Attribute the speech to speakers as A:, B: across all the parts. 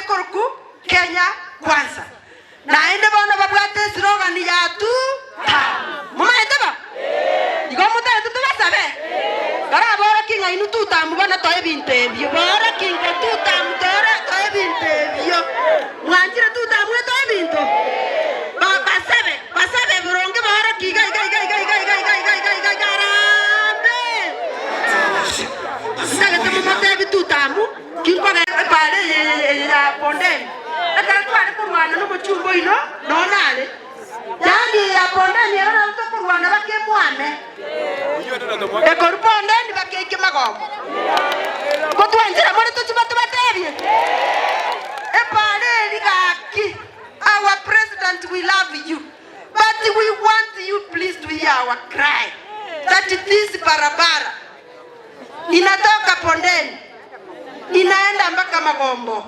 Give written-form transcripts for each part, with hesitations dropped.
A: ekorokwa Kenya Kwanza. Naende bono babwate eslogan ya Tu Tamu. Momaete bo? Igo motagete tobasabe? Baraborokie ng'a inwe Tu Tamu bono toe ebinto ebio. Borokie ng'a Tu Tamu tore toe ebinto ebio. Mwanchire Tu Tamu etoe ebinto? Ba basabe, basabe boronge borokie iga iga iga iga iga iga iga iga iga iga iga harambee. Ntagete momotebi Tu Tamu. Tinkogenda epaara eye ya bondeni, ekero tware korwana nomochumba oino nonya nare. Yaani eye ya bondeni ero nabo tokorwana baka emwame. Ekorwa bondeni baka eike magombo. Ngotwanchera more tochie tobatebie? Epaara eri gaki, our president we love you, but we want you please to hear our cry that this barabara Inatoka Bondeni inaenda mpaka Magombo.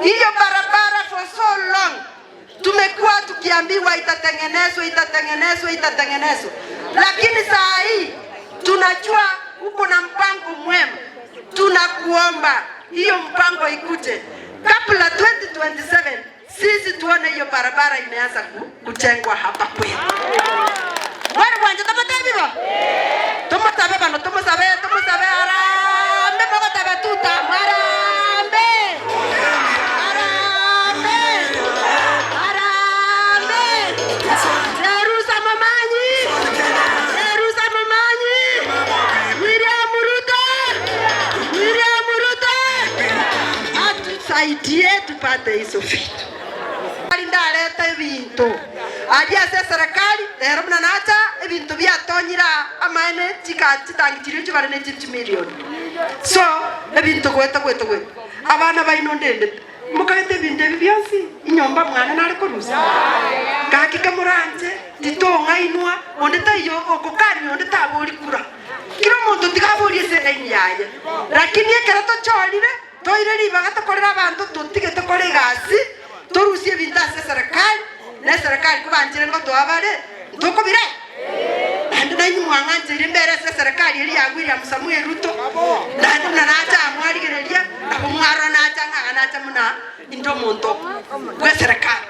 A: Hiyo barabara for so long tumekuwa tukiambiwa itatengenezwa, itatengenezwa, itatengenezwa, lakini saa hii tunajua uko na mpango mwema. Tunakuomba hiyo mpango ikuje kabla 2027 sisi tuone hiyo barabara imeanza kujengwa hapa kwetu. Mwari bwanche tomotebi bo? Tomosabe bono, tomosabe, tomosabe arambe mogoteba tutam arambe! Arambe! Arambe! Jerusa momanyi! Jerusa momanyi! William Ruto! William Ruto! Atusaidie tupate hizo vitu. Ndarete ebinto aria ase eserekari, rero buna nacha ebinto biatonyire aa amaene chika chitangi chiria chibare ne chimilioni. So ebinto goeta goeta goeta. Abana baino ndendete, mokagete ebinto ebi bionsi inyomba mwane nare korusia? Gaki kamoranche titong'ainwa, onde taiyo ogokania onde tabori kura. Kera omonto tiga aborie ase elaini yaye. Lakini ekero tochorire. Toire ribaga tokorere abanto, totige tokore egasi, torusie ebinto ase eserekari, na eserekari kobanchire ngotoa bare, ntokobire? Naende nainwe mwang'ancheire mbere ase eserekari eria ya William Samoei Ruto, naende buna nacha aa mwarigereria, nabo mwarora nacha ng'a nacha buna inde omonto bw'eserekari.